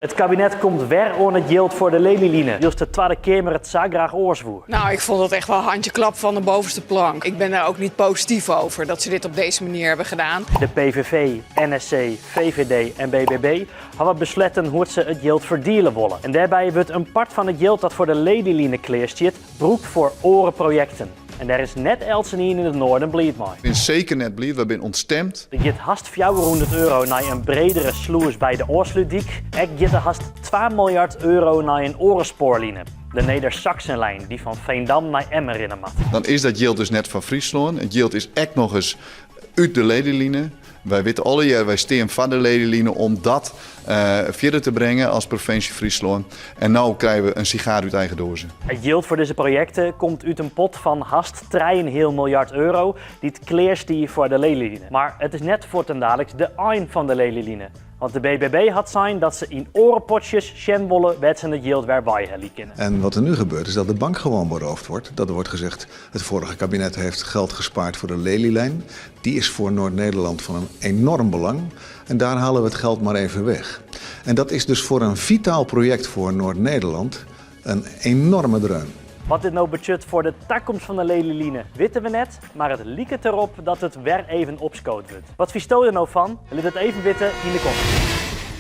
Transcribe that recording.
It kabinet komt wer oan it jild foar de Lelyline, wylst de Twadde Keamer it sa graach oars woe. Nou, ik vond dat echt wel handjeklap van de bovenste plank. Ik ben daar ook niet positief over dat ze dit op deze manier hebben gedaan. De PVV, NSC, VVD en BBB hawwe besletten hoe't se it jild ferdiele wolle. En dêrby wurdt in part fan it jild dat foar de Lelyline klearstiet, brûkt foar oare projekten. En dêr is net eltsenien yn it Noarden bliid mei. Bin seker net bliid, wy binne ontstemd. Der giet hast 400 euro nei in bredere slûs by de Ofslútdyk. Ek giet der hast 2 miljard euro nei in oare spoarline, de Nedersaksenlijn, dy't fan Veendam nei Emmen rinne moat. Dan is dat jild dus net foar Fryslân. It jild is ek nochris út de Lelyline. Wy witte allegear, wy stean foar de Lelyline om dat fierder te bringen as provinsje Fryslân. En no krije we in sigaar út eigen doaze. It jild foar dizze projekten komt út in pot fan hast trijeënheal miljard euro dy't klear stie foar de Lelyline. Mar it is net fuortendaliks de ein fan de Lelyline. Want de BBB hat sein dat se yn oare potsjes sjen wolle wêr't se it jild wer weihelje kinne. En wat er nu gebeurt is dat de bank gewoon beroofd wordt. Dat er wordt gezegd, het vorige kabinet heeft geld gespaard voor de Lelylijn. Die is voor Noord-Nederland van een enorm belang. En daar halen we het geld maar even weg. En dat is dus voor een vitaal project voor Noord-Nederland een enorme dreun. Wat dit no betsjut foar de takomst fan de Lelyline witte we net, mar it liket derop dat it wer even opskood wurdt. Wat fynsto der no fan? Lit it even witte yn de comments.